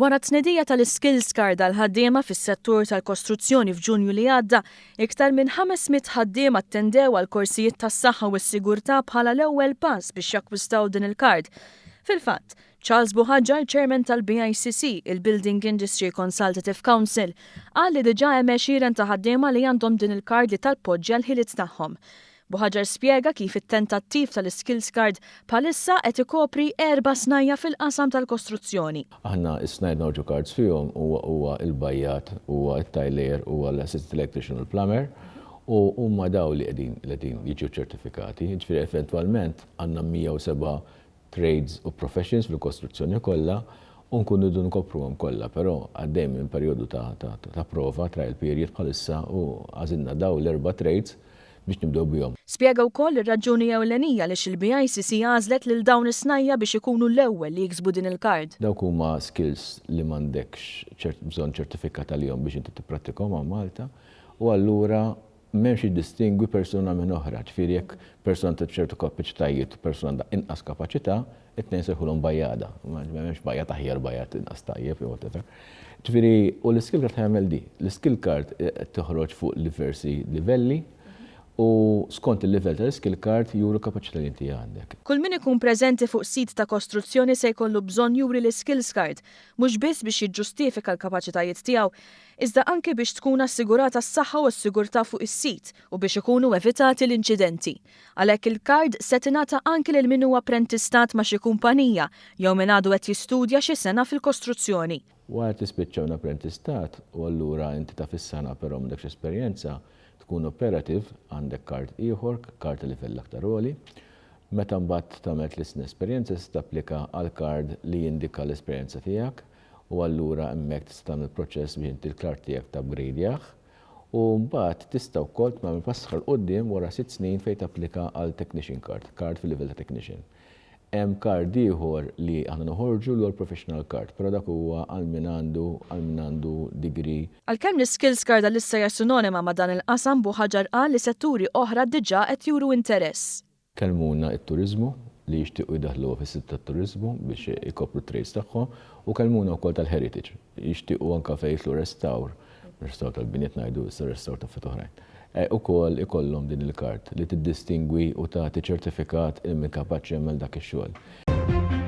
Wara t-tnedija tal-Iskills Card għall-ħaddiema fis-settur tal-kostruzzjoni f'Ġunju li għadda, iktar minn 500 ħaddiem attendew għal korsijiet tas-saħħa u s-sigurtà bħala l-ewwel pass biex jakkwistaw din il-kard. Fil-fatt, Charles Buhagiar, Chairman tal-BICC, il-Building Industry Consultative Council, qal li diġà hemm għexieren ta' ħaddiema li għandhom din il-kard li talpoġġja l-ħiliet tagħhom. Buhagiar spjega kif it-tentattiv tal-Iskills Card bħalissa qed ikopri erba' snajja' fil-qasam tal-kostruzzjoni. Aħna s-snajja' li noħorġu cards fihom huwa huwa l-bajjat, huwa t-tile layer, huwa l-assistant electrician u l-plumber u huma dawn li qegħdin li qegħdin jiġu ċċertifikati. Jiġifieri eventwalment għandna 107 trades u professions fil-kostruzzjoni kollha u nkunu rridu nkopruhom kollha, però għaddej minn perjodu ta' ta' ta' prova, trial period bħalissa u għażilna dawn l-erba' trades biex nibdew bihom. Spjega wkoll ir-raġuni ewlenija għaliex il-BICC għażlet lil dawn is-snajja' biex ikunu l-ewwel li jiksbu din il-kard. Dawk huma skills li m'għandekx bżonn ċertifikat għalihom biex inti tipprattikhom hawn Malta u allura m'hemmx jiddistingwi persuna minn oħra. Ġifieri jekk persuna għandha ċertu kapaċitajiet u persuna għandha inqas kapaċità, it-tnejn sejħulhom bajjada. M'hemmx bajjad aħjar, bajjad inqas tajjeb jew whatever. Ġifieri, u l-iskill card ħajamel di. L-iskill card qed toħroġ fuq diversi livelli u skont il-livell tal-iskill card juru l-kapaċità li inti għandek. Kull min ikun preżenti fuq sit ta' kostruzzjoni se jkollu bżonn juri l-iskills card, mhux biss biex jiġġustifika l-kapaċitajiet tiegħu, iżda anki biex tkun assigurata s-saħħa u s-sigurtà fuq is-sit u biex ikunu evitati l-inċidenti. Għalhekk il-kard se tingħata anki lil min hu apprentistat ma' xi kumpanija jew min għadu qed jistudja xi sengħa fil-kostruzzjoni. Wara tispiċċa minn apprentistat u allura inti taf is-sengħa però m'għandekx esperjenza, tkun operative, għandek kard ieħor, kard ta' livell aktar għoli. Meta mbagħad tagħmel tliet snin esperjenza tista' tapplika għal kard li jindika l-esperjenza tiegħek u allura hemmhekk tista' tagħmel proċess biex inti l-kard tiegħek tapgradjah u mbagħad tista' wkoll tagħmel pass ieħor 'l quddiem wara sitt snin fejn tapplika għal technician card, kard fil-livell ta' technician. Hemm kard ieħor li aħna noħorġu li huwa l-professional card, però dak huwa għal min għandu għal min għandu degree. Għalkemm l-iskills card għalissa hija sinonima ma' dan il-qasam, Buhagiar qal li setturi oħra diġà qed juru interess. Kellmuna t-turiżmu li jixtiequ jdaħħluha fis-sit tat-turiżmu biex ikopru t-trades tagħhom u kellmuna wkoll tal-heritage. Jixtiequ anke fejn jidħlu restawr, restawr tal-binjiet ngħidu issa restawr ta' affarijiet oħrajn, ukoll ikollhom din il-kard li tiddistingwi u tagħti ċertifikat il min kapaċi jagħmel dak ix-xogħol.